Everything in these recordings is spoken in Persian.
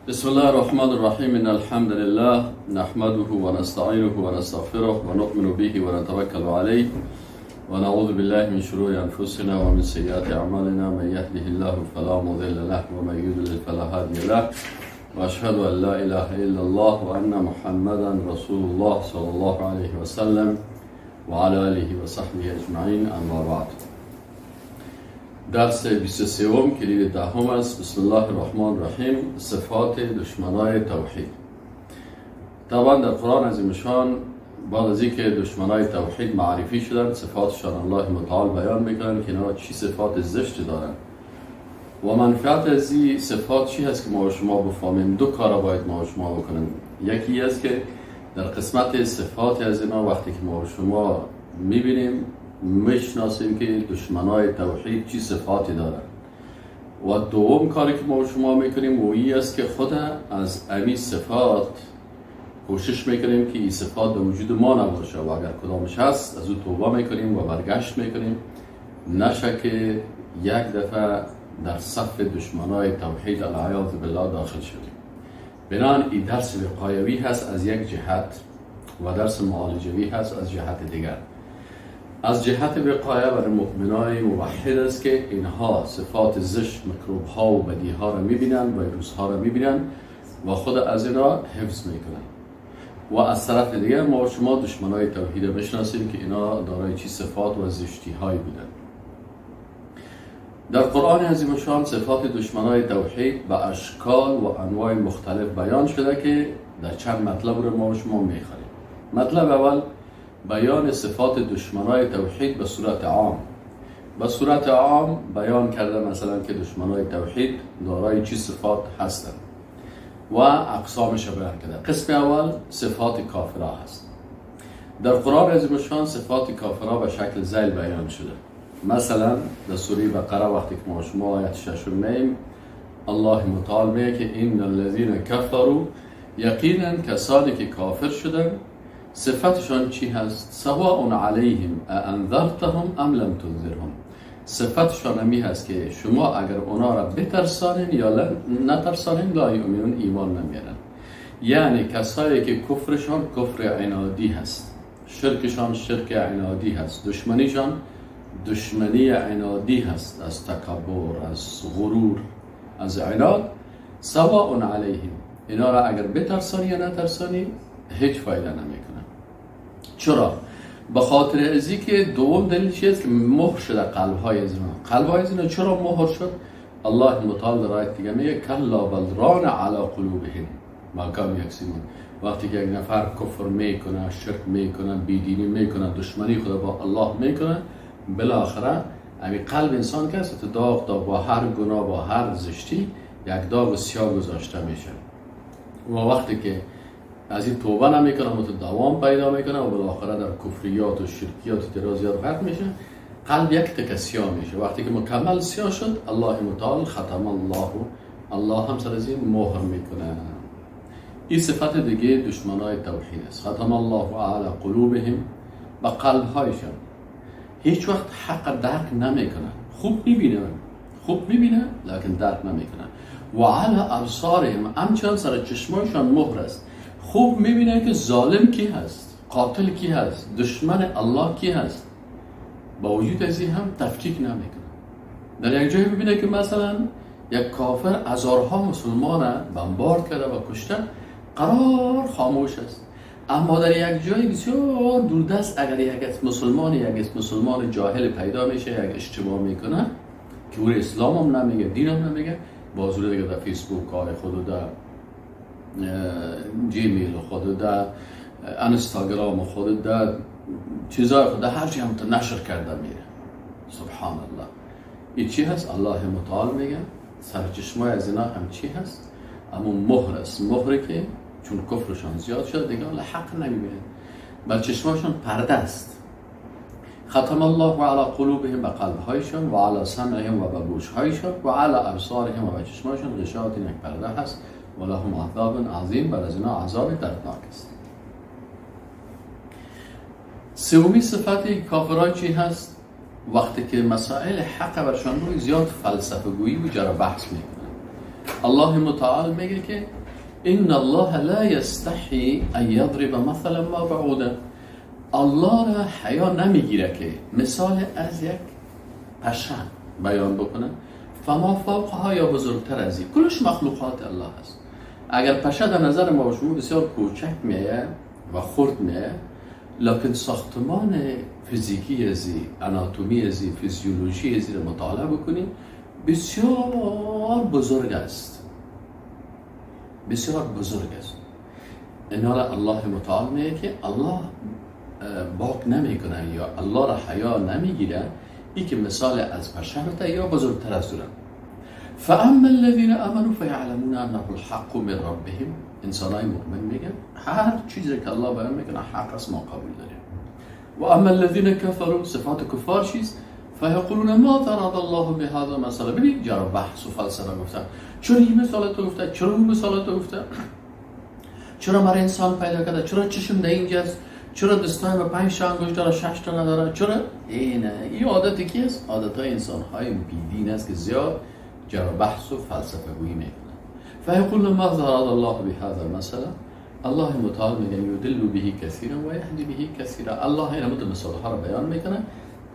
بسم الله الرحمن الرحیم. ان الحمد لله نحمده ونستعینه ونستغفره ونؤمن به ونتوکل علیه ونعوذ بالله من شرور انفسنا ومن سیئات اعمالنا. من يهده الله فلا مضل له ومن يضلل فلا هادي له. واشهد ان لا اله الا الله وان محمدا رسول الله صلى الله عليه وسلم وعلى آله وصحبه اجمعین. اما بعد، درس 23، کلید دهم است. بسم الله الرحمن الرحیم. صفات دشمنای توحید. طبعا در قرآن عظیم شان بعد از اینکه دشمنای توحید معرفی شدن، صفاتشان الله متعال بیان میکنن که اینا چی صفات زشت دارن و منفعت از این صفات چی هست که ما و شما بفهمیم. دو کار باید ما و شما بکنیم. یکی است که در قسمت صفات از اینا وقتی که ما و شما میبینیم، میشناسیم که دشمنای توحید چی صفاتی دارن و دوم کاری که ما و شما میکنیم و ای است که خود از امی صفات کوشش میکنیم که این صفات در وجود ما نباشه و اگر کدامش هست، از او توبه میکنیم و برگشت میکنیم، نشه که یک دفعه در صف دشمنای توحید، العیاذ بالله، داخل شدیم. بناءً این درس وقایوی هست از یک جهت و درس معالجوی هست از جهت دیگر. از جهت وقایه برای مؤمنای موحد است که اینها صفات زشت، میکروب ها و بدی ها را میبینن، ویروس ها را میبینن و خود از اینا حفظ میکنن و از طرف دیگه ما شما دشمنای توحید بشناسیم که اینا دارای چی صفات و زشتی هایی بودن. در قرآن عظیم شان صفات دشمنای توحید به اشکال و انواع مختلف بیان شده که در چند مطلب رو ما شما میخوانیم. مطلب اول، بیان صفات دشمنای توحید به صورت عام. به صورت عام بیان کرده مثلا که دشمنای توحید دارای چی صفات هستند و اقسامش بیان کرده. قسم اول صفات کافرها هست. در قرآن عظیم شان صفات کافرها به شکل ذیل بیان شده. مثلا در سوره بقره وقتی که ما شما آیت ششم میم، الله متعال میگه که ان الذين كفروا، یقینا کسانی که کافر شدن، صفتشان چی هست؟ سواء علیهم انذرتهم ام لم تنذرهم. صفتشان همی هست که شما اگر اونا را بترسانین یا نترسانین، لا یؤمنون، ایمان نمیارن. یعنی کسایی که کفرشان کفر عنادی هست، شرکشان شرک عنادی هست، دشمنیشان دشمنی عنادی هست، از تکبر، از غرور، از عناد، سواء علیهم، اینا را اگر بترسانی یا نترسانی هیچ فایده نمیکنه. چرا؟ به خاطر ازی که دوم دلیل چی است؟ که مهر شده قلب های از اینا. قلب های از اینا چرا مهر شد؟ الله متعال در آیت دیگه میگه کلا بل ران علی قلوبهم ما کانوا یکسبون. وقتی که یک نفر کفر میکنه، شرک میکنه، بیدینی میکنه، دشمنی خود با الله میکنه، بالاخره امی قلب انسان که است داغ داغ، با هر گناه، با هر زشتی یک داغ سیاه گذاشته میشه و وقتی که از این توبه نمیکنه و دوام پیدا میکنه و بالاخره در کفریات و شرکیات ترازیات غرق میشه، قلب یک تکه سیاه میشه. وقتی که مکمل سیاه شد، الله متعال ختم الله، الله هم سر از این مهر میکنه. این صفت دیگه دشمنای توحید است. ختم الله علی قلوبهم، به قلب هایشان. هیچ وقت حق درک نمیکنه. خوب میبینه، خوب میبینه، لکن درک نمیکنه. و علی ابصارهم، همچنان سر چشمایشان مهر است. خوب میبینه که ظالم کی هست، قاتل کی هست، دشمن الله کی هست، با وجود از این هم تفکیک نمیکنه. در یک جایی ببینه که مثلا یک کافر هزارها مسلمان بمبارد کرده و کشته، قرار خاموش است. اما در یک جای بسیار دوردست اگر یک مسلمان جاهل پیدا میشه، یک اشتباه میکنه که او اسلام هم نمیگه، دین هم نمیگه، باز دیگه در فیسبوک های خود و در جیمیل خود و در اینستاگرام خود، در چیزای خود، در هر چی هم نشر کرده میره. سبحان الله، این چی هست؟ الله متعال میگه سرچشمای از اینا هم چی هست؟ اما مهر است. مهره که چون کفرشان زیاد شد، دیگه الله حق نمیبینه، بر چشماشون پرده است. ختم الله علی قلوبهم، به قلبهایشان، و علی سمعهم، و به گوشهایشان، و علی ابصارهم، و به چشمایشان، غشاوة، یک پرده هست، و لهم عذاب عظیم، بر از اینا عذاب دردناک است. سومی صفت کافرای چی هست؟ وقتی که مسائل حق برشان روی، زیاد فلسفه گویی و جر بحث میکنن. الله متعال میگه که ان الله لا یستحی ان یضرب مثلا ما بعوده. الله را حیا نمیگیره که مثال از یک پشه بیان بکنه، فما فوقها یا بزرگتر از این، کلش مخلوقات الله هست. اگر پشه در نظر ما و شما بسیار کوچک میه و خرد میه، لکن ساختمان فیزیکی ازی، اناتومی ازی، فیزیولوژی ازی رو مطالعه بکنیم، بسیار بزرگ است، بسیار بزرگ است. اینا الله متعال میگه که الله باک نمیکنه یا الله را حیا نمیگیره ای که مثال از پشه بته یا بزرگتر از اون. فاما الذين امنوا فيعلمون انه الحق من ربهم. انسان های مؤمن میگن هر چیزی که الله بیان میکنه حق است، ما قبول داریم. و اما الذين كفروا، صفات کفار چیست؟ فیقولون ما اراد الله بهذا مثلا. ببین جرا بحث و فلسفه گفتن، چرا این مثال تو گفته، چرا اون مثال تو گفته، چرا مرا انسان پیدا کرده، چرا چشم در اینجاست، چرا دستای ما 5 تا انگشت داره 6 تا نداره، چرا اینه. این عادت کی است؟ عادت های انسان های بیدین است که زیاد جرا بحث و فلسفه گویی میکنن. فیقولون ما اراد الله بهذا مثلا. الله متعال میگه یدل به کثیرا و یهدی به کثیرا. الله این مثال ها رو بیان میکنه،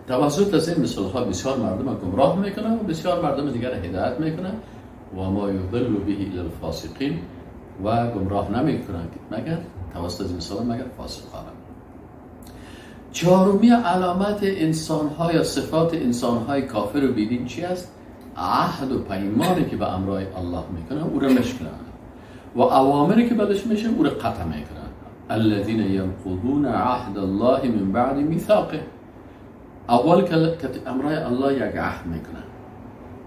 توسط از این مثال ها بسیار مردم گمراه میکنه و بسیار مردم دیگر هدایت میکنه. و ما یضل به الا الفاسقین، و گمراه نمیکنه مگر توسط از مثال مگر فاسقان. چهارمی علامت انسان ها یا صفات انسان های کافر و بیدین چی است؟ عهد و پیمانی که به امرای الله میکنه او را مشکنه و اوامری که بدش میشه او را قطع میکنه. الذين ينقضون عهد الله من بعد میثاقه. اول که امرای الله یک عهد میکنه،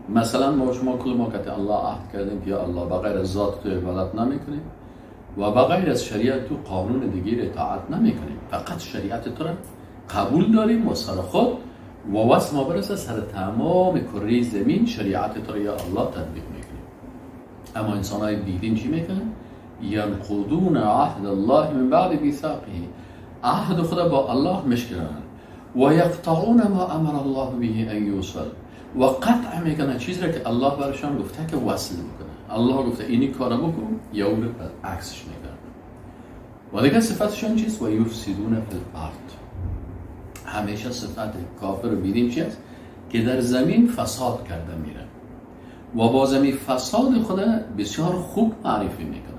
مثلا ما شما کل ما که الله عهد کردیم که یا الله بغیر از ذات تو عبادت نمیکنیم و بغیر از شریعت تو قانون دیگه اطاعت نمیکنیم، فقط شریعت تو را قبول داریم و سر خود و واسه ما برسه سر تمام کره زمین شریعت تو را یا الله تطبیق میکنیم. اما انسان های بیدین چی میکنن؟ ینقضون عهد الله من بعد میثاقه، عهد خود با الله مشکنن و یقطعون ما امر الله به ان یوصل، و قطع میکنن چیزی را که الله برشان گفته که وصل بکنه. الله گفته اینی کارو بکن یا اون عکسش میکنن. و دیگه صفتشان چیست؟ و یفسدون فی الارض. همیشه صفت کافر و بیدین چی است؟ که در زمین فساد کرده میره و با زمین فساد خود بسیار خوب معرفی میکنه.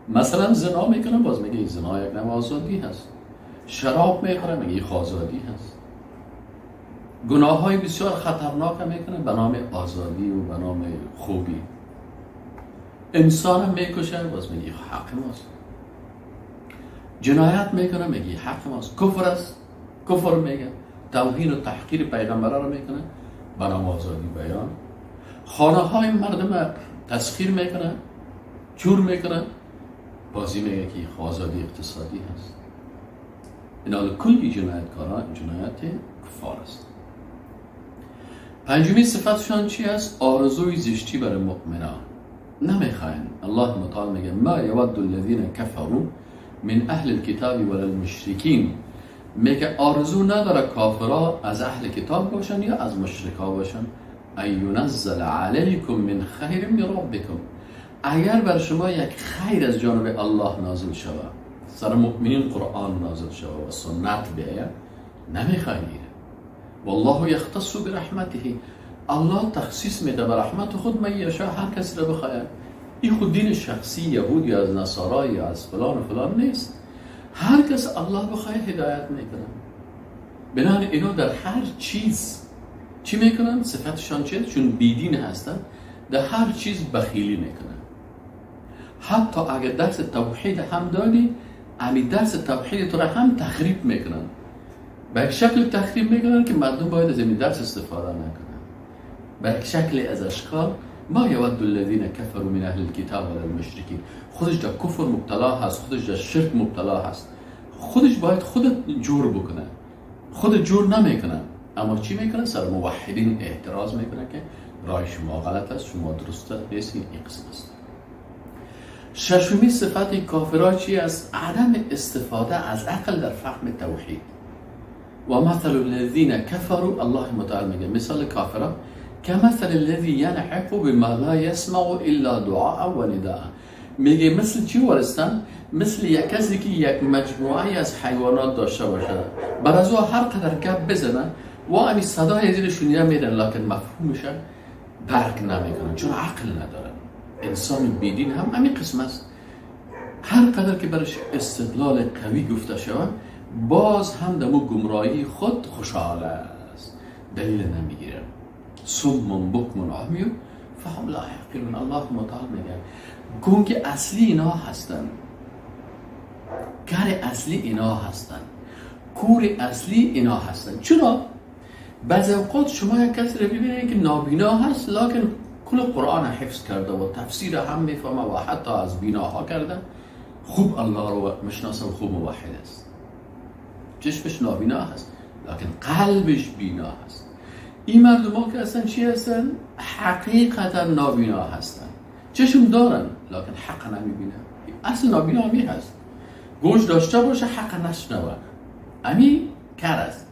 مثلا زنا میکنه، باز میگه زنا یک نوع آزادی هست. شراب میخوره، میگه آزادی هست. گناه های بسیار خطرناک میکنه به نام آزادی و به نام خوبی. انسان هم میکشه، باز میگه حق ماست. جنایت میکنه، میگه حق ماست. کفر است، کفر میگه. توهین و تحقیر پیغمبران رو میکنه به نام آزادی بیان. خانه های مردم تسخیر میکنه، چور میکنه، بازی میگه که آزادی اقتصادی هست. این کلی جنایتکاران جنایت کفار است. پنجمی صفتشان چی است؟ آرزوی زشتی برای مؤمنان نمیخواین. الله متعال میگه ما یود الذین کفروا من اهل الكتاب ولا المشرکین. میگه آرزو نداره کافرا از اهل کتاب باشن یا از مشرکا باشن. ان ینزل علیکم من خیر من ربکم، اگر بر شما یک خیر از جانب الله نازل شود، سر مؤمنین قرآن نازل شود و سنت بیاید، نمیخواین. والله یختص برحمته، الله تخصیص میده به رحمت خود من یشاء، هر کسی را بخواهد. این خود دین شخصی یهود یا از نصارا یا از فلان و فلان نیست، هر کس الله بخواهد هدایت میکنه. بنابراین اینا در هر چیز چی میکنن؟ صفتشان چیه؟ چون بیدین هستن در هر چیز بخیلی میکنن. حتی اگر درس توحید هم دادی، امی درس توحید تو را هم تخریب میکنن. به یک شکل تخریب میکنن که مردم باید از این درس استفاده نکنن. به یک شکل از اشکال ما یود الذین کفروا من اهل الکتاب و المشرکین. خودش در کفر مبتلا هست، خودش در شرک مبتلا هست، خودش باید خود جور بکنه، خود جور نمیکنه. اما چی میکنه؟ سر موحدین اعتراض میکنه که رای شما غلط است، شما درست نیست، این قسم است. ششمی صفت کافرها چی است؟ عدم استفاده از عقل در فهم توحید. و مثل الذین کفروا، الله متعال میگه مثال کافرها کمثل الذی ینعق بما لا یسمع الا دعاء و نداء. میگه مثل چی وارستن؟ مثل یک کسی که یک مجموعه از حیوانات داشته باشه، بر از او هر قدر گپ بزنه و امی صدای زیر شنیده میرن، لکن مفهومش درک نمیکنن چون عقل ندارن. انسان بیدین هم همین قسم است، هر قدر که برش استدلال قوی گفته شود باز هم دمو گمراهی خود خوشحال است، دلیل نمیگیره. صم بکم عمی فهم لا یعقلون. الله متعال میگه گنگ اصلی اینا هستن، کار اصلی اینا هستن، کور اصلی اینا هستن. چرا؟ بعضی اوقات شما یک کسی رو ببینید که نابینا هست لکن کل قرآن حفظ کرده و تفسیر هم میفهمه و حتی از بیناها کرده، خوب الله رو مشناسه و خوب موحد است. چشمش نابینا هست لکن قلبش بینا هست. این مردم ها که هستن چی هستن؟ حقیقتا نابینا هستن، چشم دارن لکن حق نمیبینن. اصل نابینا همی هست، گوش داشته باشه حق نشنوه، امی کر است.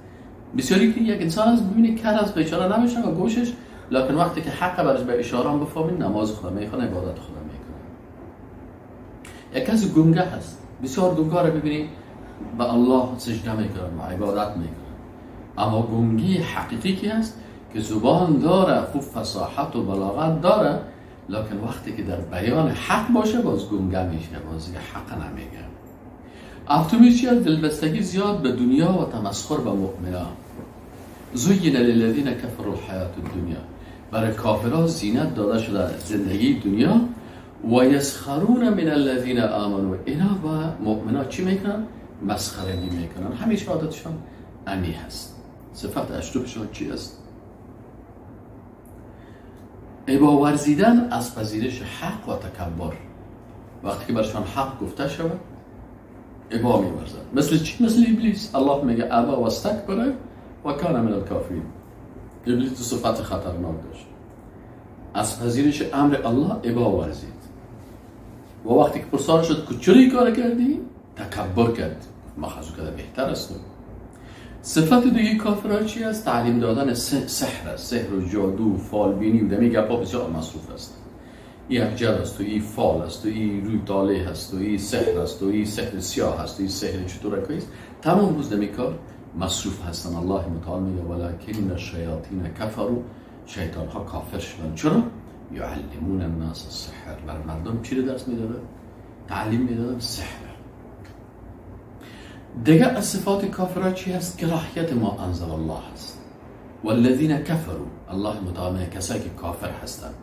بسیاری که یک انسان هست ببینه کر است، بیچاره نمیشه و گوشش، لکن وقتی که حق برش به اشاره هم بفهمین نماز خدا میخونه، عبادت خدا میکنه. یک کسی گنگه هست، بسیار گنگه رو ببینی به الله سجده میکنن و عبادت میکنن، اما گنگی حقیقی که هست که زبان داره، خوب فصاحت و بلاغت داره، لکن وقتی که در بیان حق باشه باز گنگه میشه، باز حق نمیگه. هفتمی چی هست؟ دلبستگی زیاد به دنیا و تمسخر به مؤمنان. زین للذین کفروا الحیات الدنیا، برای کافرها زینت داده شده زندگی دنیا. و یسخرون من الذین آمنوا، اینا با مؤمنا چی میکنن؟ مسخرگی میکنن، همیشه عادتشان امی هست. صفت هشتمشان چی است؟ ابا ورزیدن از پذیرش حق و تکبر. وقتی که برشان حق گفته شود ابا میورزن. مثل چی؟ مثل ابلیس. الله میگه ابا و استکبر و کان من الکافرین. ابلیس دو صفت خطرناک داشت، از پذیرش امر الله ابا ورزید و وقتی که پرسان شد که چرا این کار کردی؟ تکبر کرد، ما خزو کرده بهتر است. صفت دیگه کافرها چی است؟ تعلیم دادن سحر است، سحر و جادو و فالبینی و دمی گپا بسیار مصروف است. این ابجد است و این فال است و این روی طالع است و این سحر است و این سحر سیاه است و این سحر چطور است. تمام روز دمی کار مصروف هستن. الله متعال میگه ولکن الشیاطین کفروا، شیطان ها کافر شدن. چرا؟ یعلمون الناس السحر، بر مردم چی رو درس میدادن؟ تعلیم میدادن سحر. دیگه از صفات کافرها چی هست؟ کراهیت ما انزل الله هست. والذین کفروا، الله متعال کسایی که کافر هستند،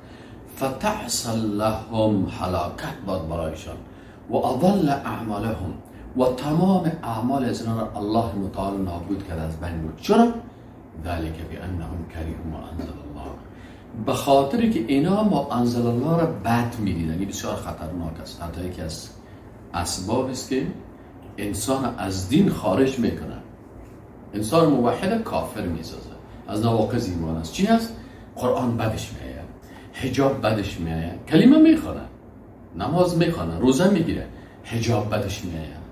فتعس لهم، هلاکت باد برایشان، و اضل اعمالهم، و تمام اعمال از اینا را الله متعال نابود کرد، از بین برد. چرا؟ ذلك بانهم کرهوا ما انزل الله، به خاطر که اینا ما انزل الله را بد میدیدن. این بسیار خطرناک است، حتی یکی از اسباب است که انسان از دین خارج میکنه، انسان موحد کافر میسازه، از نواقض ایمان است. چی هست؟ قرآن بدش میآید، حجاب بدش میآید، کلمه میخوانه، نماز میخوانه، روزه میگیره، حجاب بدش میآید،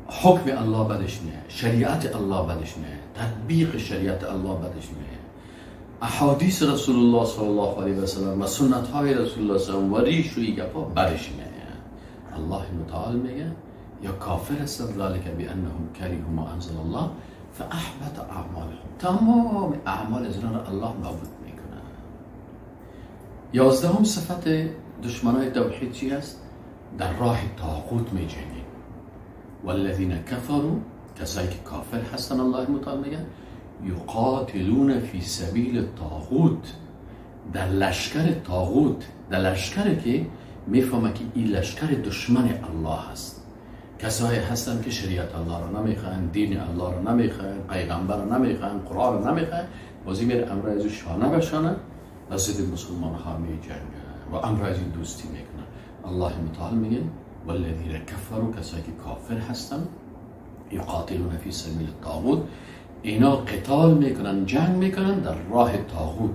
حکم الله بدش میآید، شریعت الله بدش میآید، تطبیق شریعت الله بدش میآید، احادیث رسول الله صلی الله علیه و سلم و سنت های رسول الله صلی الله علیه و سلم و ریش و گپا بدش میآید. الله متعال میگه یا کافر هستند، ذلك بانهم کرهوا ما انزل الله فاحبط اعمالهم، تمام اعمال از اینا را الله نابود میکنه. 11 صفت دشمنای توحید چی هست؟ در راه طاغوت میجنگیم. والذین کفروا، کسایی که کافر هستن، الله متعال میگه یقاتلون فی سبیل الطاغوت، در لشکر طاغوت، در لشکر که میفهمه که این لشکر دشمن الله هست. کسایی هستن که شریعت الله را نمیخواهند، دین الله را نمیخواهند، پیغمبر را نمیخواهند، قرآن را نمیخواهند، بازی میره امر از شانه به شانه و ضد مسلمان ها میجنگه و امر از این دوستی میکنه. الله متعال میگه والذین کفروا، کسایی که کافر هستن، یقاتلون فی سبیل الطاغوت، اینا قتال میکنن، جنگ میکنن در راه طاغوت.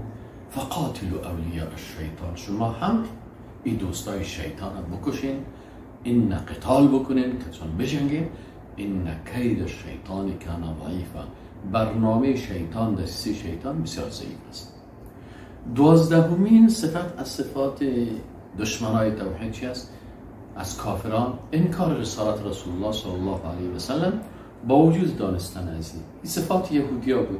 فقاتلوا اولیاء الشیطان، شما هم این دوستای شیطان را بکشین، این قتال بکنین، کسان بجنگین. این کید الشیطان کان ضعیفا، برنامه شیطان، دستی شیطان بسیار ضعیف است. 12مین صفت از صفات دشمنای توحید چی است؟ از کافران انکار رسالت رسول الله صلی الله علیه و سلم با وجود دانستن از این. این صفات یهودیا بود.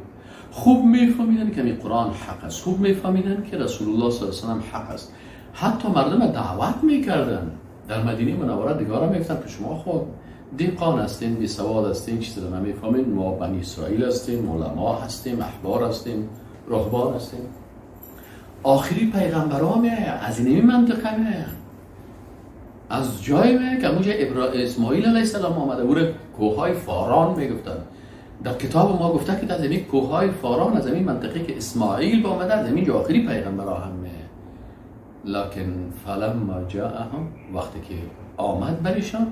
خوب میفهمیدن که این قرآن حق است، خوب میفهمیدن که رسول الله صلی الله علیه و سلم حق است. حتی مردم دعوت میکردن در مدینه منوره، دیگارا میگفتن که شما خود دیقان هستین، بی سواد هستین، چیزی رو نمیفهمین، ما بنی اسرائیل هستیم، علما هستیم، احبار هستیم، رهبان هستیم. آخری پیغمبرها میآید از این منطقه میآید، از جای میآید که اونجا اسماعیل علیه السلام آمده، او را کوههای فاران میگفتن. در کتاب ما گفته که از این کوههای فاران، از این منطقه که اسماعیل آمده، از این آخری پیغمبرها هم میآید. لکن فلما جاءهم، وقتی که آمد برشان،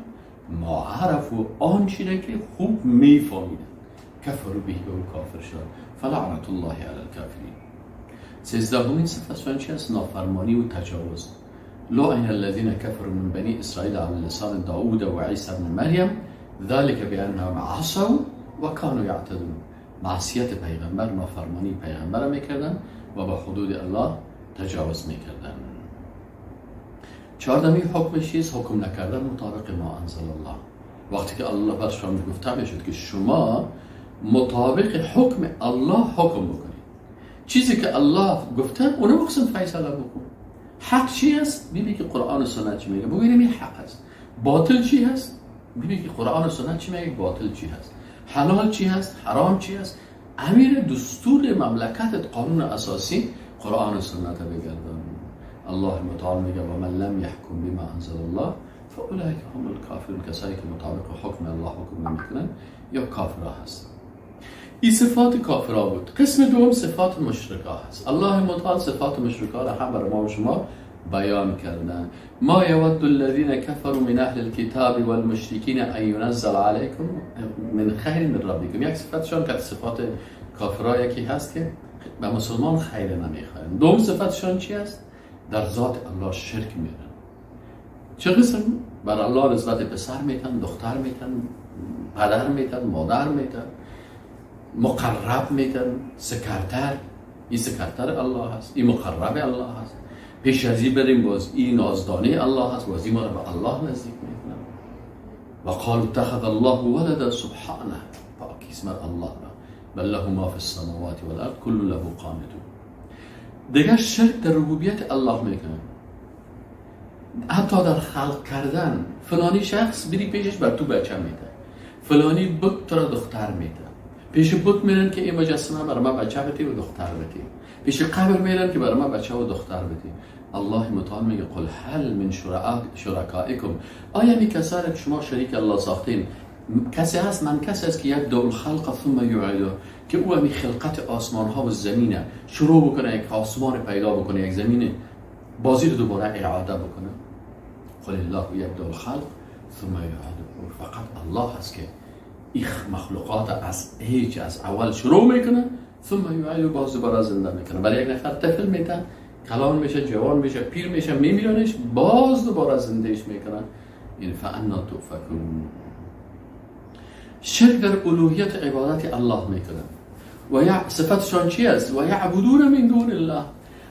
ما عرفوا، آن چیزی که خوب میفهمیدن، کفروا به، به او کافر شدن. فلعنت الله علی الکافرین. 13مین صفتشان چی است؟ نافرمانی و تجاوز. لعن الذين كفروا من بني اسرائيل على لسان داود وعيسى بن مريم ذلك بانهم عصوا وكانوا يعتدون. معصیت پیغمبر، نافرمانی پیغمبر میکردن و به حدود الله تجاوز میکردن. 14مین حکمش چیست؟ حکم نکردن مطابق ما انزل الله. وقتی که الله برشان گفته میشد که شما مطابق حکم الله حکم بکنید، چیزی که الله گفته اونو قسم فیصله بکن. حق چی است؟ ببین که قرآن و سنت چی میگه، ببینیم این حق است. باطل چی هست؟ ببین که قرآن و سنت چی میگه، باطل چی هست. حلال چی هست؟ حرام چی هست؟ امیر دستور مملکت، قانون اساسی قرآن و سنت بگردان. الله متعال میگه و من لم یحکم بما انزل الله فاولئک هم الکافرون. کسایی که مطابق حکم الله حکم نمیکنن یا کافرها هستن. این صفات کافرها بود. قسم دوم صفات مشرکا هست. الله متعال صفات مشرکا را هم برای ما و شما بیان کردن. ما یود الذین کفروا من اهل الكتاب والمشرکین ان ینزل علیکم من خیر من ربکم. یک صفتشان که صفات کافرها یکی هست که به مسلمان خیر نمیخواهند. دوم صفتشان چی است؟ در ذات الله شرک میرن. چه قسم؟ بر الله نسبت پسر میتن، دختر میتن، پدر میتن، مادر میتن، مقرب میتن، سکرتر. این سکرتر الله هست، این مقرب الله هست. پیش از این بریم باز این نازدانه الله هست، باز این ما رو به الله نزدیک میکنن. و قالوا اتخذ الله ولدا سبحانه، پاکیست مر الله را، بل له ما فی السماوات والارض کل له قانتون. دیگر شرک در ربوبیت الله میکنن، حتی در خلق کردن. فلانی شخص بری پیشش بر تو بچه میده، فلانی بت تو را دختر میده. پیش بت میرن که این مجسمه برای ما بچه بده و دختر بده، پیش قبر میرن که برای ما بچه و دختر بده. الله متعال میگه قل هل من شرکائکم، آیا می کسانی که شما شریک الله ساختین کسی هست؟ من کسی هست که یبدأ الخلق ثم یعیده، که او همی خلقت آسمان ها و زمینه شروع بکنه، یک آسمان پیدا بکنه، یک زمین بازی رو دوباره اعاده بکنه. قل الله یبدأ الخلق ثم یعیده. فقط الله هست که این مخلوقات از هیچ از اول شروع میکنه، ثم یعیده، باز دوباره زنده میکنه. برای یک نفر طفل میتن، کلان میشه، جوان میشه، پیر میشه، میمیرانش، باز دوباره زندهش میکنن. این فانا تؤفکون. شرک در الوهیت عبادت الله میکنن و صفتشان چی است؟ و یعبدون من دون الله.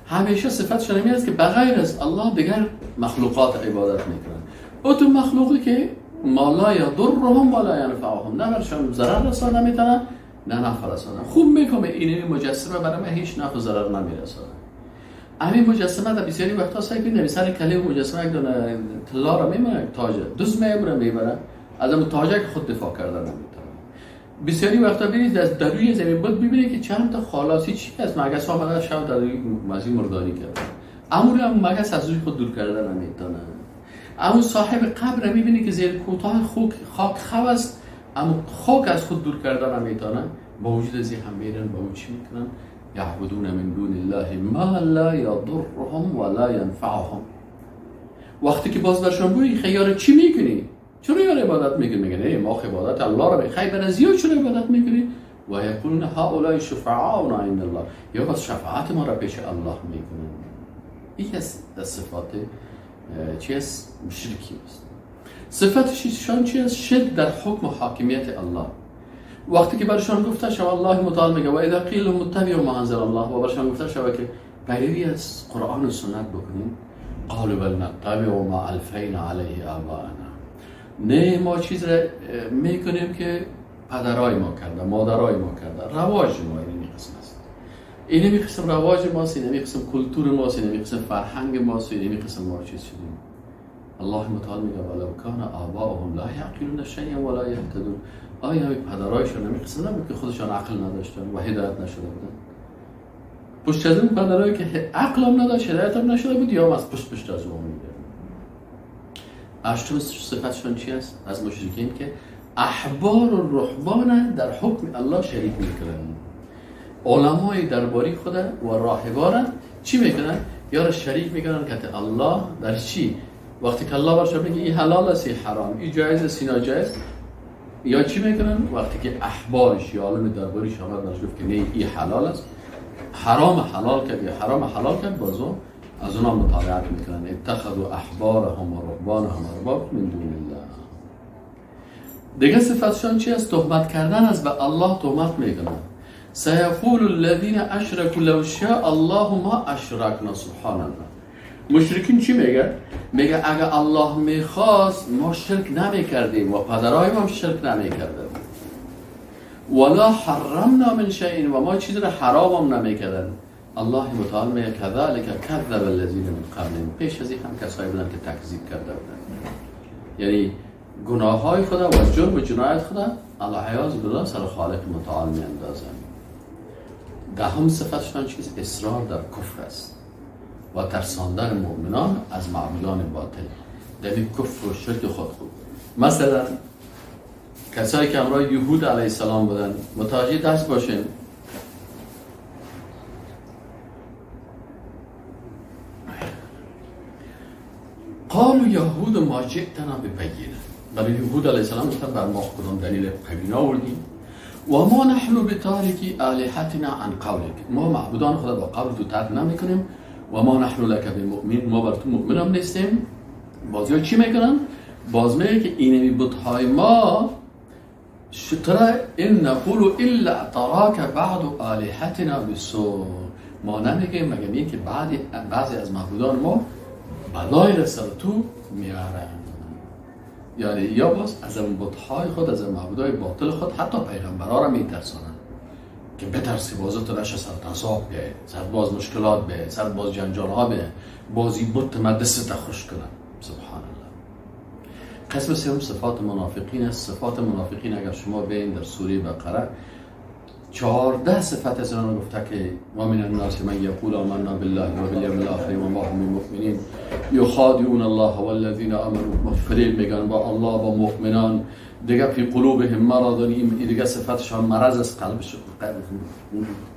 همیشه صفتشان این است که بغیر از الله دیگر مخلوقات عبادت میکنن. او تو مخلوقی که ما لا یضرهم ولا ینفعهم، نه برشان ضرر رسانده میتونن نه نفع رسانده. خوب میفهمه این مجسمه برای من هیچ نفع و ضرر نمیرسانه. همین مجسمه در بسیاری وقتا سعی کنید سر کله مجسمه یک دونه طلا را میمونه، تاج دوز میبره میبره، از اون تاجه که خود دفاع کردن نمیتونه. بسیاری وقتا ببینید از دروی زمین بود ببینید که چند تا خلاصی چی از مگس آمده شب در روی مزی مرداری کرد، امور هم مگس از روی خود دور کردن نمیتونه. اما صاحب قبر میبینی که زیر کوتاه خاک خو است، اما خاک از خود دور کردن نمیتونه. با وجود از هم میرن با او چی میکنن؟ یعبدون من دون الله ما لا یضرهم ولا ینفعهم. وقتی که باز برشان بگویی خیار چی میکنی؟ چرا یار عبادت میکنی؟ میگن ای ما عبادت الله را خیر بر از چرا عبادت میکنی؟ و یقولون هؤلاء شفعاؤنا عند الله، یا باز شفاعت ما را پیش الله میکنن. این از صفات چی است؟ مشرکی است. صفت شیشان چی است؟ شرک در حکم و حاکمیت الله. وقتی که برشان گفته شو الله متعال میگه و اذا قیل لهم اتبعوا ما انزل الله، و برشان گفته شو که پیروی از قرآن و سنت بکنیم؟ قالوا بل نتبع ما الفینا علیه آباءنا. نه، ما چیز را میکنیم که پدرای ما کرده، مادرای ما کرده، رواج ما این قسم است، این قسم رواج ماست، این قسم کلتور ماست، این قسم فرهنگ ماست، این قسم ما چیز شدیم. الله متعال میگه ولو کان آباؤهم لا یعقلون شیئا ولا یهتدون. آیا پدرایشون همین قسم نبود که خودشان عقل نداشتن و هدایت نشده بودن؟ پشت از اون پدرایی که عقل هم نداشت، هدایت هم نشده بود، یا از پشت از اون میگه. هشتم صفتشون چی است؟ از مشرکین که احبار و رهبان در حکم الله شریک میکنن. علمای درباری خود و راهبان چی میکنن؟ یا را شریک میکنن که الله در چی؟ وقتی که الله برشون میگه این حلال است، این حرام، این جایز است، این ناجایز، یا چی میکنن؟ وقتی که احبارش یا عالم درباریش آمد برش گفت که نه این حلال است، حرام حلال کرد یا حرام حلال کرد، بازو از اونا مطالعات میکنن. اتخذوا احبارهم و رهبانهم ارباب من دون الله. دیگه صفتشان چی است؟ تهمت کردن است، به الله تهمت میکنن. سیقول الذین اشرکوا لو شاء الله ما اشرکنا. سبحان الله. مشرکین چی میگه؟ میگه اگه الله میخواست ما شرک نمیکردیم و پدرای ما هم شرک نمیکردن، ولا حرمنا من شیء، و ما چیز را حرام هم نمیکردن. الله متعال میگه کذالک کذب الذین من قبلهم. پیش از این هم کسایی بودن که تکذیب کرده بودن، یعنی گناه های خدا و جرم و جنایت خدا العیاذ بالله سر خالق متعال میاندازن. دهم صفتشان چیز اصرار در کفر است و ترساندن مؤمنان از معبودان باطل، در کفر و شرک خود خوب. مثلا کسایی که همراه یهود علیه السلام بودن، متوجه درس باشین. قالوا یهود ما جئتنا ببینه. برای یهود علیه السلام گفتن بر ما کدام دلیل قوی آوردیم؟ و ما نحن بتارکی آلهتنا عن قولک. ما معبودان خدا با قول تو ترک نمیکنیم. و ما نحن لک بمؤمن، ما بر تو مؤمن هم نیستیم. بازی چی میکنن؟ باز میگه که اینمی بتهای ما شترا ان نقول الا اعتراک بعض آلهتنا بسوء. ما نمیگیم مگر این که بعضی از معبودان ما بلای را سر تو میارن. یعنی یا باز از اون بتهای خود، از معبودای باطل خود حتی پیغمبرها را میترسانن که بترسی بازو تو نشه سر عذاب بیه، سر باز مشکلات بیه، سر باز جنجال ها بیه، بازی بت مدست خوش کنن. سبحان الله. قسم سوم صفات منافقین است. صفات منافقین اگر شما ببینید در سوره بقره 14 صفت از آنها گفته که و من الناس من یقول آمنا بالله و بالیوم الاخر و ما هم بمؤمنین یخادعون الله والذین آمنوا. فریب میگن با الله با مؤمنان. دیگه فی قلوبهم مرض، دیگه صفتشان مرض است، قلبش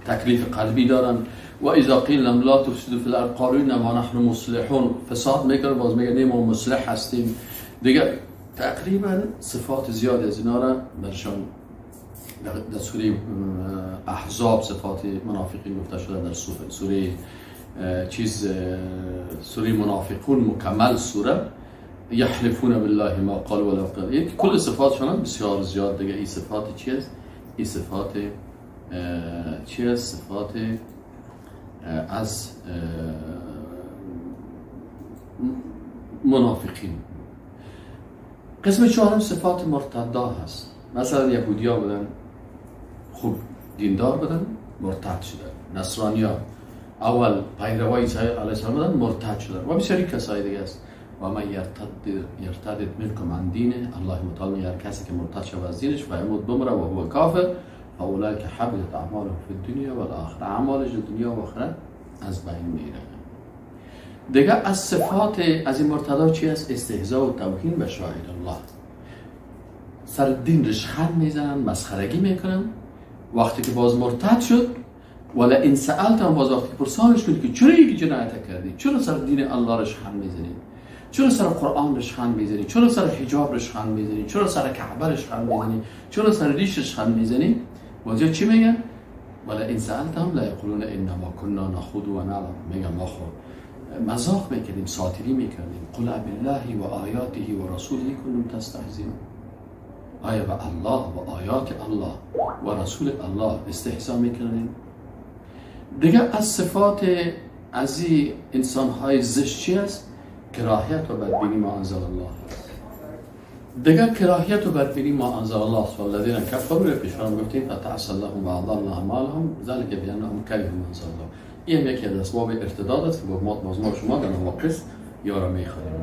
تکلیف قلبی دارن. و اذا قیل لهم لا تفسدوا فی الارض قالوا انما نحن مصلحون. فساد میکنن، باز میگن ما مصلح هستیم. دیگه تقریبا صفات زیاد از اینا را برشان در سوره احزاب صفات منافقین گفته شده، در سوره چیز سوره منافقون مکمل سوره یحلفون بالله ما قالوا ولو قال. یک کل صفاتشون بسیار زیاد. دیگه این صفات چی است؟ این صفات چی است؟ صفات از منافقین. قسم چهارم صفات مرتدا هست. مثلا یهودیا بودن، خوب دیندار بودن، مرتد شدن. نصرانیا اول پیروای عیسی علیه السلام بودن، مرتد شدن و بسیاری کسای دیگه است. و من یرتد منکم عن دینه، الله متعال میگه هر کسی که مرتد شود از دینش و یموت بمره و هو کافر فاولئک حبطت اعمالهم فی الدنیا والآخره، اعمالش دنیا و آخرت از بین میره. دیگه از صفات از این مرتدا چی است؟ استهزاء و توهین به شاهد الله. سر دین رشخند میزنن، مسخرگی میکنن. وقتی که باز مرتد شد ولی این سألتم، باز وقتی که پرسانش کنید که چرا یک جنایت کردی، چرا سر دین الله رشخند میزنی، چرا سر قرآن رشخند میزنی، چرا سر حجاب رشخند میزنی، چرا سر کعبه رشخند میزنی، چرا سر ریش رشخند میزنی، بازیا چی میگن؟ ولی این سألتم لا یقولون انما كنا نخوض و نلعب. میگن ما خود مزاح میکردیم، ساتری میکردیم. قل بالله و آیاته و رسوله کنتم تستهزئون. آیا به الله و آیات الله و رسول الله استهزا میکنیم؟ دیگه از صفات از این انسان های زشت چی است؟ کراهیت و بدبینی ما انزل الله است. دیگه کراهیت و بدبینی ما انزل الله است. والذین کفروا پیشان گفتیم فتعس لهم و اضل اعمالهم ذلك بانهم كرهوا ما انزل الله. این یکی از اسباب ارتداد است که با ما شما در نواقص یارا میخوانیم.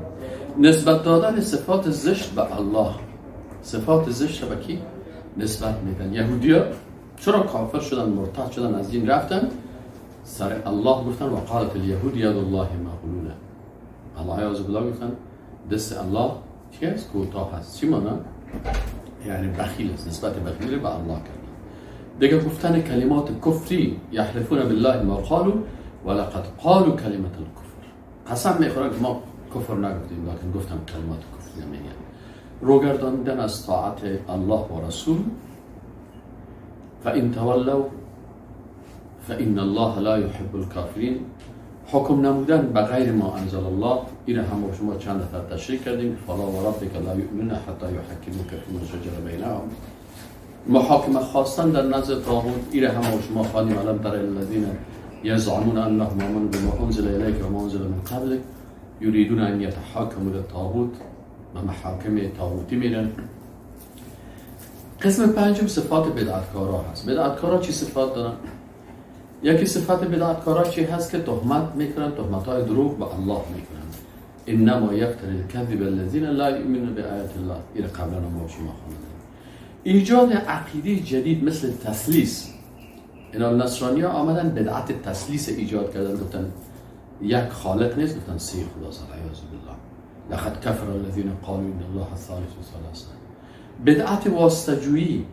نسبت دادن صفات زشت به الله. صفات زشت به کی نسبت میدن؟ یهودیا چرا کافر شدن، مرتد شدن، از دین رفتن؟ سر الله گفتن و قالت الیهود ید الله مغلوله. الله عز بالله گفتن دست الله چی است؟ کوتاه است. چی معنی؟ یعنی بخیل است، نسبت بخیل به الله کردن. دیگه گفتن کلمات کفری، یحلفون بالله ما قالوا ولقد قالوا کلمت الکفر. قسم میخورن که ما کفر نگفتیم، لکن گفتم کلمات کفری میگن. روگرداندن از طاعت الله و رسول. فإن تولوا فإن الله لا يحب الكافرین. حکم نمودن به غیر ما انزل الله. این هم با شما چند دفعه تشریح کردیم. فلا و ربک لا یؤمنون حتی یحکموک فیما شجر بینهم. محاکمه خواستن در نزد طاغوت. این هم با شما خواندیم. الم تر الذین یزعمون انهم آمنوا بما انزل الیک و ما انزل من قبلک یریدون ان یتحاکموا للطاغوت. و محاکم طاغوتی میرن. قسم پنجم صفات بدعتکارا هست. بدعتکارا چی صفات دارن؟ یکی صفت بدعتکارا چی هست؟ که تهمت میکنن، تهمت های دروغ به الله میکنن. انما یفتری الکذب الذین لا یؤمنون بآیات الله. این قبلا ما شما خواندیم. ایجاد عقیده جدید مثل تثلیث. اینا نصرانی ها آمدن بدعت تثلیث ایجاد کردن، گفتن یک خالق نیست، گفتن سه خداست، العیاذ بالله. لقد کفر الذین قالوا ان الله ثالث ثلاثه. بدعت واسطه جویی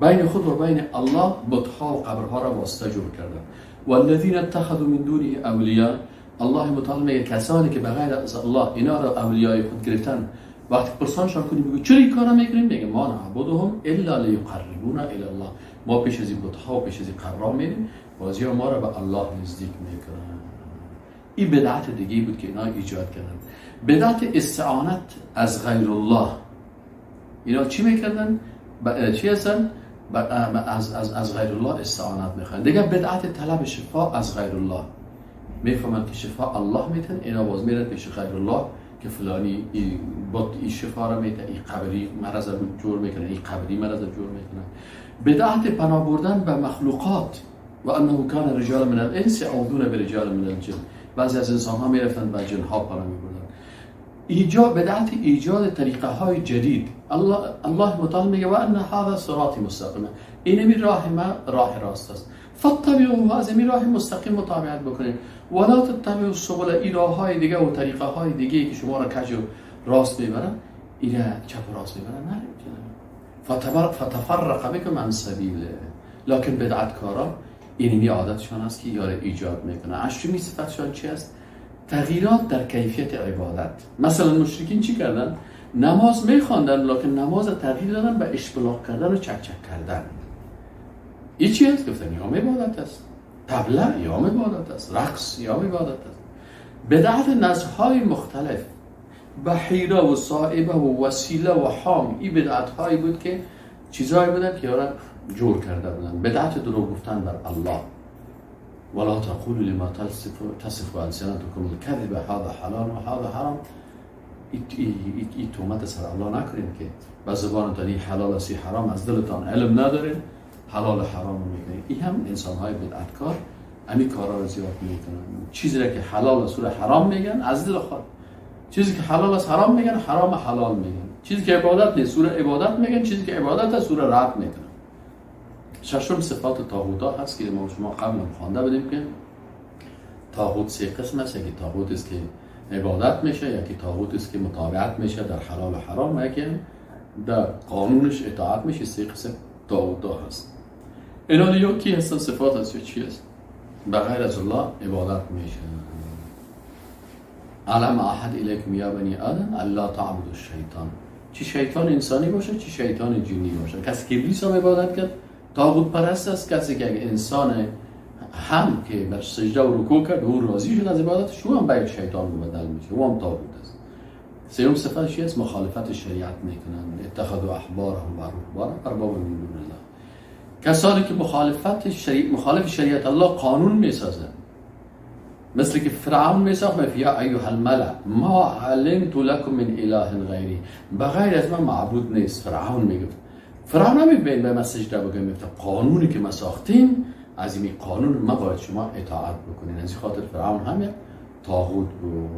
بین خود و بین الله، بتها و قبرها را واسطه جور کردن. والذین اتخذوا من دونه اولیاء. الله متعال میگه کسانی که بغیر از الله اینا را اولیای خود گرفتن، وقتی پرسانشان کنیم بگو چرا این کارا میکنیم، میگه ما نعبدهم الا لیقربونا الی الله. ما پیش از این بتها و پیش از این قبرها میریم، بازی ما را به الله نزدیک میکنن. این بدعت دیگه بود که اینا ایجاد کردن. بدعت استعانت از غیر الله. اینا چی میکردن؟ چی هستن؟ از غیر الله استعانت میخوان. دیگه بدعت طلب شفا از غیر الله. میفهمن که شفا الله میتن، اینا باز میرن پیش غیر الله که فلانی ای بت ای شفا را میته، ای قبری مرض رو جور میکنه، ای قبری مرض رو جور میکنه. بدعت پناه بردن به مخلوقات. و انه کان رجال من الانس یعوذون برجال من الجن. بعضی از انسان ها میرفتن به جن ها پناه میبردن. بدعت ایجاد طریقه های جدید. الله متعال میگه و ان هذا صراطی مستقیم، اینمی راه ما راه راست است، فاتبعوه، از این راه مستقیم متابعت بکنید، ولا تتبعوا السبل، این راه های دیگه و طریقه های دیگه که شما را کج و راست میبرن، اینا چپ و راست میبرن، نه. فتفرق بکم عن سبیله. لکن بدعتکارا اینمی عادتشان است که یار ایجاد میکنه. هشتمی صفتشان چی است؟ تغییرات در کیفیت عبادت. مثلا مشرکین چی کردن؟ نماز میخواندن، لکن نماز تغییر دادن به اشبلاق کردن و چک چک کردن. این چی است؟ گفتن یا عبادت است، طبله یا عبادت است، رقص یا عبادت است. بدعت نذرهای مختلف، بحیره و صائبه و وسیله و حام، این بدعت هایی بود که چیزهایی بودن که یارا جور کرده بودن. بدعت دروغ گفتن بر الله. ولا تقولوا لما تصف السنتكم الكذب هذا حلال و هذا حرام. ای تهمت سر الله نکنین که به زبانتان این حلال است حرام، از دلتان علم ندارین، حلال و حرام میکنین. این هم انسان های بدعتکار همین کارا رو زیاد میکنن. چیزی را که حلال است رو حرام میگن از دل خود، چیزی که حلال است حرام میگن، حرام حلال میگن، چیزی که عبادت نیست رو عبادت میگن، چیزی که عبادت است رو رد میکنن. ششم صفات طاغوت هست که ما شما قبلا خوانده بودیم که طاغوت سه قسم است. یکی طاغوت است که عبادت میشه، یکی طاغوت است که متابعت میشه در حلال و حرام، و یکی در قانونش اطاعت میشه. سه قسم طاغوت هست. اینا یا کی هستن؟ صفات هست یا چی هست؟ بغیر از الله عبادت میشه. الم احد الیکم یا بنی آدم الا تعبدوا الشیطان. چی شیطان انسانی باشه، چی شیطان جنی باشه. کسی که ابلیس هم عبادت کرد طاغوت پرست است. کسی که اگه انسان هم که بر سجده و رکوع کرد او راضی شد از عبادتش، او هم به شیطان مبدل میشه، او هم طاغوت است. سوم صفت چی است؟ مخالفت شریعت میکنن. اتخذوا احبارهم و رهبانهم اربابا من دون الله. کسانی که مخالف شریعت الله قانون میسازن، مثل که فرعون میساخت، یا ایها الملأ ما علمت لكم من اله غیری، بغیر از من معبود نیست. فرعون میگفت، فرعون نمیگه به ما سجده بکنیم، میگفت قانونی که ما ساختیم از این قانون ما باید شما اطاعت بکنین. از این خاطر فرعون هم یک طاغوت بود.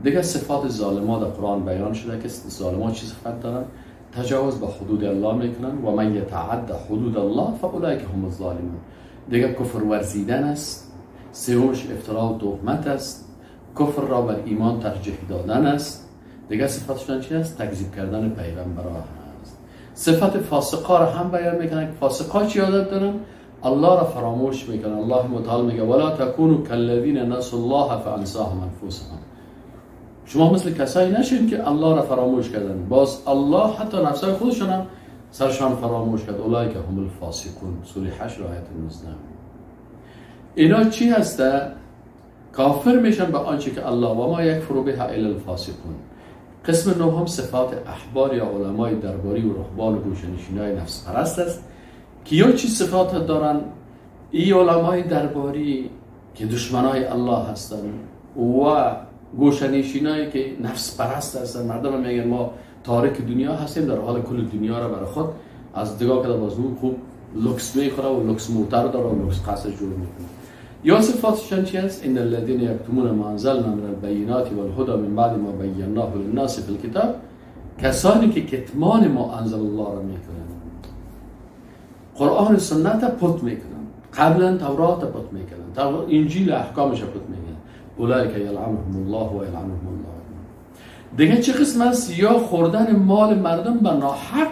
دیگه صفات ظالما در قرآن بیان شده که ظالما چی صفت دارن؟ تجاوز به حدود الله میکنن، و من یتعد حدود الله فاولئک هم الظالمون. دیگه کفر ورزیدن است. سومش افترا و تهمت است. کفر را بر ایمان ترجیح دادن است. دیگه صفتشون چی است؟ تکذیب کردن پیغمبرها است. صفت فاسقا را هم بیان میکنن که فاسقا چی عادت دارن؟ الله را فراموش میکنن. الله متعال میگه ولا تکونوا کالذین نسوا الله فانساهم انفسهم. شما مثل کسایی نشین که الله را فراموش کردن، باز الله حتی نفسای خودشون هم سرشان فراموش کرد. اولئک هم الفاسقون، سوره 8 آیت 19. اینا چی هسته؟ کافر میشن به آنچه که الله، و ما یکفر بها الا الفاسقون. قسم نهم صفات احبار یا علمای درباری و رهبان و گوشه‌نشینای نفس پرست است که یا چی صفات دارن؟ ای علمای درباری که دشمنای الله هستن و گوشه‌نشینایی که نفس پرست هستن. مردم میگن ما تارک دنیا هستیم، در حال کل دنیا را برای خود از دگاه که باز خوب لوکس میخوره و لوکس موتر داره و لوکس قصر جور میکنه. یا صفاتشان چی است؟ ان الذين یکتمون ما انزلنا من البینات والهدى من بعد ما بیناه للناس فی الکتاب، کسانی که کتمان ما انزل الله را میکنن، قرآن و سنت پت میکنن، قبلا تورات پت میکنن، انجیل احکامش پت میکنن. اولئک یلعنهم الله و یلعنهم الله. دیگه چه قسم است؟ یا خوردن مال مردم به ناحق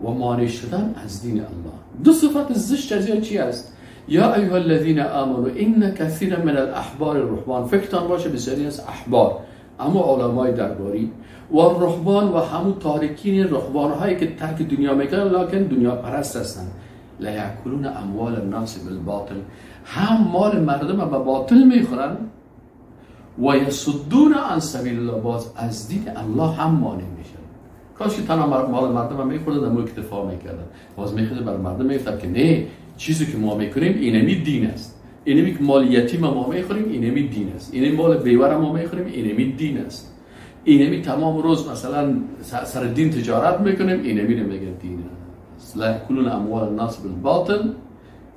و مانع شدن از دین الله. دو صفت زشت از یا چی است؟ یا ایها الذین آمنوا ان کثیرا من الاحبار الرهبان. فکرتان باشه بسیاری از احبار، اما علمای درباری و رهبان و همون تارکین رهبان هایی که ترک دنیا میکنن لکن دنیا پرست هستند، لیاکلون اموال الناس بالباطل، هم مال مردم به باطل میخورن، و یصدون عن سبیل الله، باز از دین الله هم مانع میشن. کاش که تنها مال مردم هم میخوردن در اکتفا میکردن، باز میخورد بر مردم میگفتن که نه، چیزی که ما میکنیم اینمی دین است، اینمی که مال یتیم ما میخوریم اینمی دین است، اینمی مال بیوه ما میخوریم اینمی دین است، اینمی تمام روز مثلا سر دین تجارت میکنیم اینمی نمیگه دین است. لا یاکلون اموال الناس بالباطل،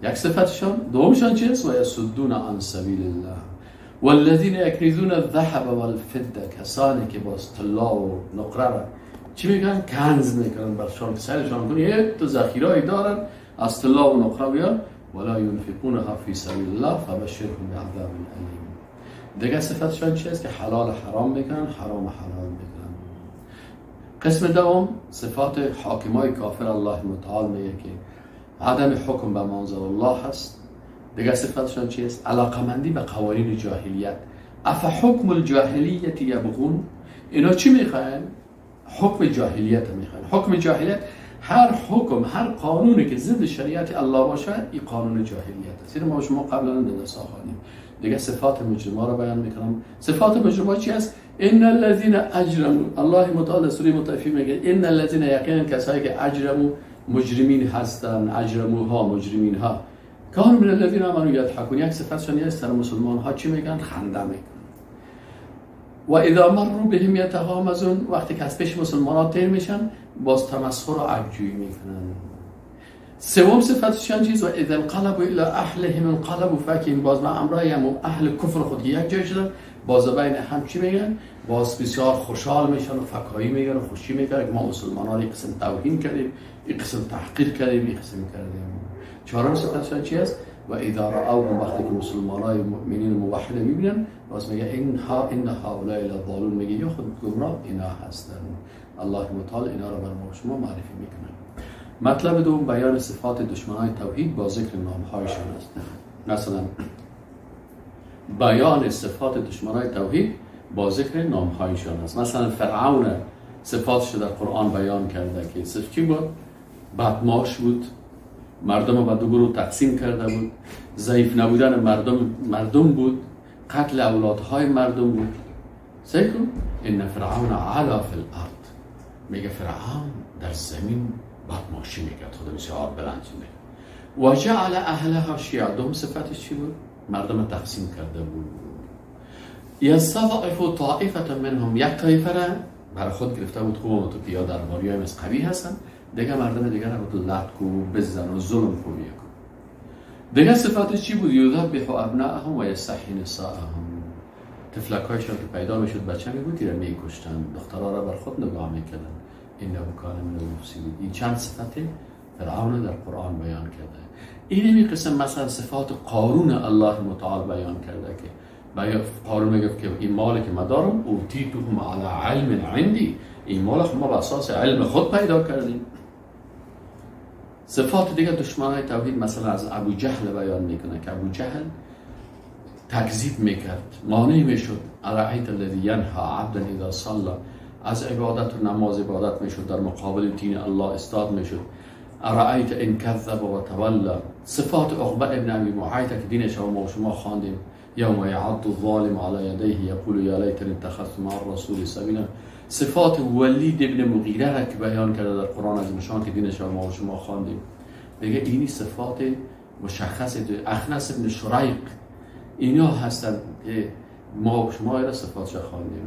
یک صفتشان. دومشان چیست؟ و یصدون عن سبیل الله والذین یکنزون الذهب والفضه، کسانی که باز طلا و نقره را چی میکنن؟ کنز میکنن، برشان سرشان کنن، یه تو ذخیره‌ای دارن از طلا و نقره بیان، ولا ينفقونها فی سبیل الله فبشرهم بعذاب الیم. دیگه صفتشان چی است؟ که حلال حرام میکنن، حرام حلال میکنن. قسم دوم صفات حاکمای کافر. الله متعال میگه که عدم حکم به ما انزل الله هست. دیگه صفتشان چی است؟ علاقمندی به قوانین جاهلیت. اف حکم الجاهلیت یبغون، اینا چی میخواین؟ حکم جاهلیت میخواین. حکم جاهلیت هر حکم، هر قانونی که ضد شریعت الله باشه، این قانون جاهلیت است. این ما شما قبلا در درس خواندیم. دیگه صفات مجرما رو بیان میکنم. صفات مجرما چی است؟ ان الذين اجرموا، الله متعال سوره مطففین میگه ان الذين، یقینا کسایی که اجرموا مجرمین هستند، اجرموها مجرمین ها، کانوا من الذين آمنوا یضحکون، یک صفتشون یه سر مسلمان ها چی میگن؟ خنده میکنن. و اذا مروا بهم یتغامزون، وقتی که از پیش مسلمان ها تیر میشن باز تمسخر و عیبجویی میکنن. سوم صفتشان چیز؟ و اذا انقلبوا الى اهلهم انقلبوا فکهین، باز با امرای هم اهل کفر خود یک جای شدن، باز بین هم چی میگن؟ باز بسیار خوشحال میشن و فکاهی میگن و خوشی میکنن که ما مسلمان ها یک قسم توهین کردیم، یک قسم تحقیر کردیم، یک قسم کردیم. چهارم صفتشان چی است؟ و اذا رأوهم، وقتی که مسلمان های مؤمنین موحد میبینن باز میگه ان هؤلاء لضالون، میگه یا خود گمراه اینا هستن. الله متعال اینا رو بر ما شما معرفی میکنه. مطلب دوم بیان صفات دشمنان توحید با ذکر نامهایشان است. مثلا بیان صفات دشمنان توحید با ذکر نامهایشان است. مثلا فرعون صفاتش در قرآن بیان کرده که صفت چی بود؟ بدماش بود، مردم رو به دو گروه تقسیم کرده بود، ضعیف نبودن مردم بود، قتل اولادهای مردم بود. سیکو ان فرعون علا فی الارض، میگه فرعون در زمین بدماشی میکرد، خود بسیار بلند شده. و جعل اهلها شیعا، دوم صفتش چی بود؟ مردم تقسیم کرده بود. یستضعف طائفة منهم، یک طایفه را برای خود گرفته بود، خوب تو که یا درباری های قوی هستن، دیگه مردم دیگه را بود لط کو بزن و ظلم کو بیکن. دیگه صفاتش چی بود؟ یذبح ابناءهم و یستحیی نساءهم، طفلکایشان که پیدا میشد بچه می بود را میکشتن، دخترها را بر خود نگاه میکردن. انه کان من المفسدین. این چند صفت فرعون در قرآن بیان کرده. این قسم مثلا صفات قارون الله متعال بیان کرده که قارون میگفت که این مال که ما دارم اوتیته علی علم عندی، این مال ما به اساس علم خود پیدا کردیم. صفات دیگه دشمنای توحید مثلا از ابو جهل بیان میکنه که ابو جهل تکذیب میکرد، مانع میشد. ارأیت الذی ینهی عبدا اذا صلی، از عبادت و نماز عبادت میشد، در مقابل دین الله استاد میشد. ارأیت ان کذب و تولی. صفات عقبه ابن ابی معیط که دینش ما شما خواندیم، یوم یعض الظالم علی یدیه یقول یا لیتنی اتخذت مع الرسول سبیلا. صفات ولید ابن مغیره را که بیان کرده در قرآن از مشان که دینش ما شما خواندیم. دیگه اینی صفات مشخص اخنس ابن شریق، اینا هستن که ما شما را صفاتش خواندیم.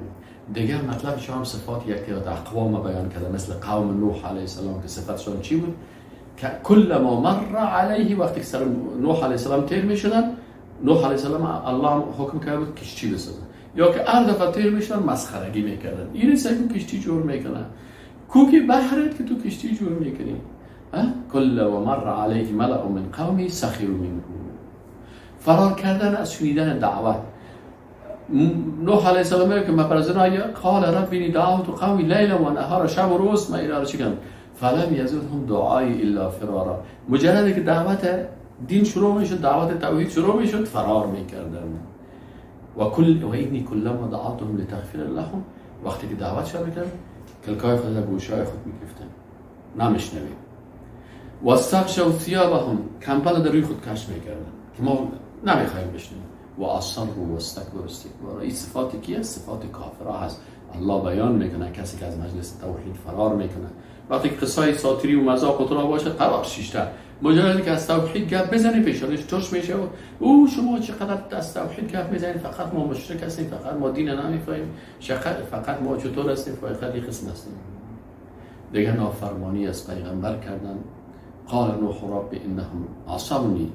دیگه مطلب شما هم صفات یک تعداد اقوام بیان کرده، مثل قوم نوح علیه السلام که صفتشان چی بود؟ که کل ما مر علیه، وقتی که سر نوح علیه السلام تیر میشدن، نوح علیه السلام الله حکم کرده بود کشتی بسازه، یا که هر دفعه تیر میشدن مسخرگی میکردن، این سگو کشتی جور میکنن، کوکی بحرت که تو کشتی جور میکنی. کل و مر علیه ملأ من قومی سخروا منه. فرار کردن از شنیدن دعوت. نوح علیه السلام میگه که مپرزنا قال رب انی دعوت قومی لیلا و نهارا، شب و روز ما اینا رو چیکن، فلم یزدهم دعایی الا فرارا. مجرد که دعوت دین شروع میشد، دعوت توحید شروع میشد، فرار میکردن. و کل و اینی کلما دعوتهم لتغفر لهم، وقتی که دعوت شروع میکردن کلکای خود در گوشای خود میگرفتن، نمیشنوید. و استغشوا ثیابهم، کمپل در روی خود کش میکردن که ما نمیخوایم بشنویم. و اصروا و استکبروا استکبارا. این صفات کیه؟ صفات کافرها هست. الله بیان میکنه کسی که از مجلس توحید فرار میکنه. وقتی که قصای ساتری و مذاق و ترا باشه قرار شیشته، مجرد که از توحید گپ بزنی پیشانیش ترش میشه و او شما چقدر از توحید گپ میزنید، فقط ما مشرک هستیم، فقط ما دین نمیفهمیم، فقط ما چطور هستیم، فقط یک قسم هستیم. دیگه نافرمانی از پیغمبر کردن. قال نوح رب انهم عصونی،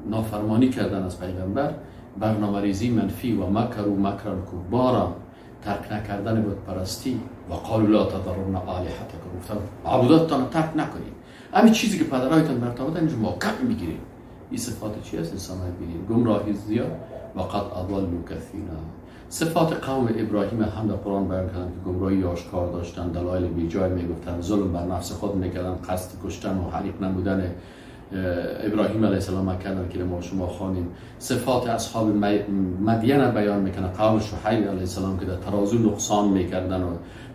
نافرمانی کردن از پیغمبر، برنامه‌ریزی منفی و مکر و مکرا کبارا، ترک نکردن بت پرستی و قالوا لا تذرن آلهتکم، گفتن معبوداتتان ترک نکنید، همین چیزی که پدرایتان برتان بودن اینجا ما کم میگیریم. این صفات چی است؟ انسان های بینیم گمراهی زیاد و قد اضلوا کثیرا. صفات قوم ابراهیم هم در قرآن بیان کردن که گمراهی آشکار داشتن، دلایل بیجای میگفتن، ظلم بر نفس خود میکردن، قصد کشتن و حریق نمودن ابراهیم علیه السلام کردن که ما شما خوانیم. صفات اصحاب مدین بیان میکنه، قوم شعیب علیه السلام که در ترازو نقصان میکردن و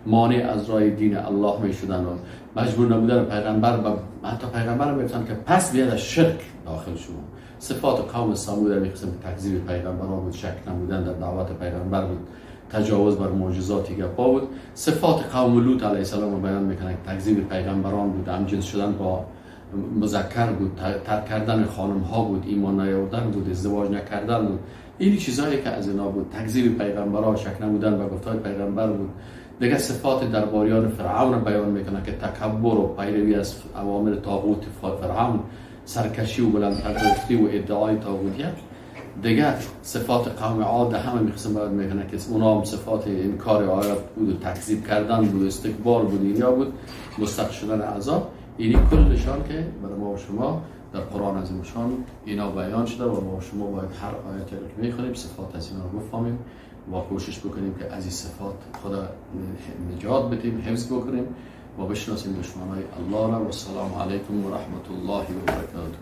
مانع از راه دین الله میشدن و مجبور نبودن پیغمبر و حتی پیغمبر میگفتن که پس بیاد از شرک داخل شما. صفات قوم ثمود در قسم تکذیب پیغمبران بود، شک نمودن در دعوت پیغمبر بود، تجاوز بر معجزات گپا بود. صفات قوم لوط علیه السلام رو بیان میکنه که تکذیب پیغمبران بود، همجنس شدن با مذکر بود، ترک کردن خانم ها بود، ایمان نیاوردن بود، ازدواج نکردن بود. این چیزهایی که از اینا بود، تکذیب پیغمبران، شک نمودن و گفتار پیغمبر بود. دیگه صفات درباریان فرعون بیان میکنه که تکبر و پیروی از اوامر طاغوت فرعون، سرکشی و بلندپروازی و ادعای طاغوتیت. دیگه صفات قوم عاد همه میخواستن بیان میکنه که اونا هم صفات انکار آیات بود و تکذیب کردن بود، استکبار بود، اینا بود، مستحق شدن عذاب. اینی کلشان که برای ما و شما در قرآن عظیم شان اینا بیان شده و ما و شما باید هر آیت رو که میخونیم صفات از اینا رو بفهمیم و کوشش بکنیم که از این صفات خدا نجات بدیم، حفظ بکنیم و بشناسیم دشمنای الله را. و السلام علیکم و رحمت الله و برکاته.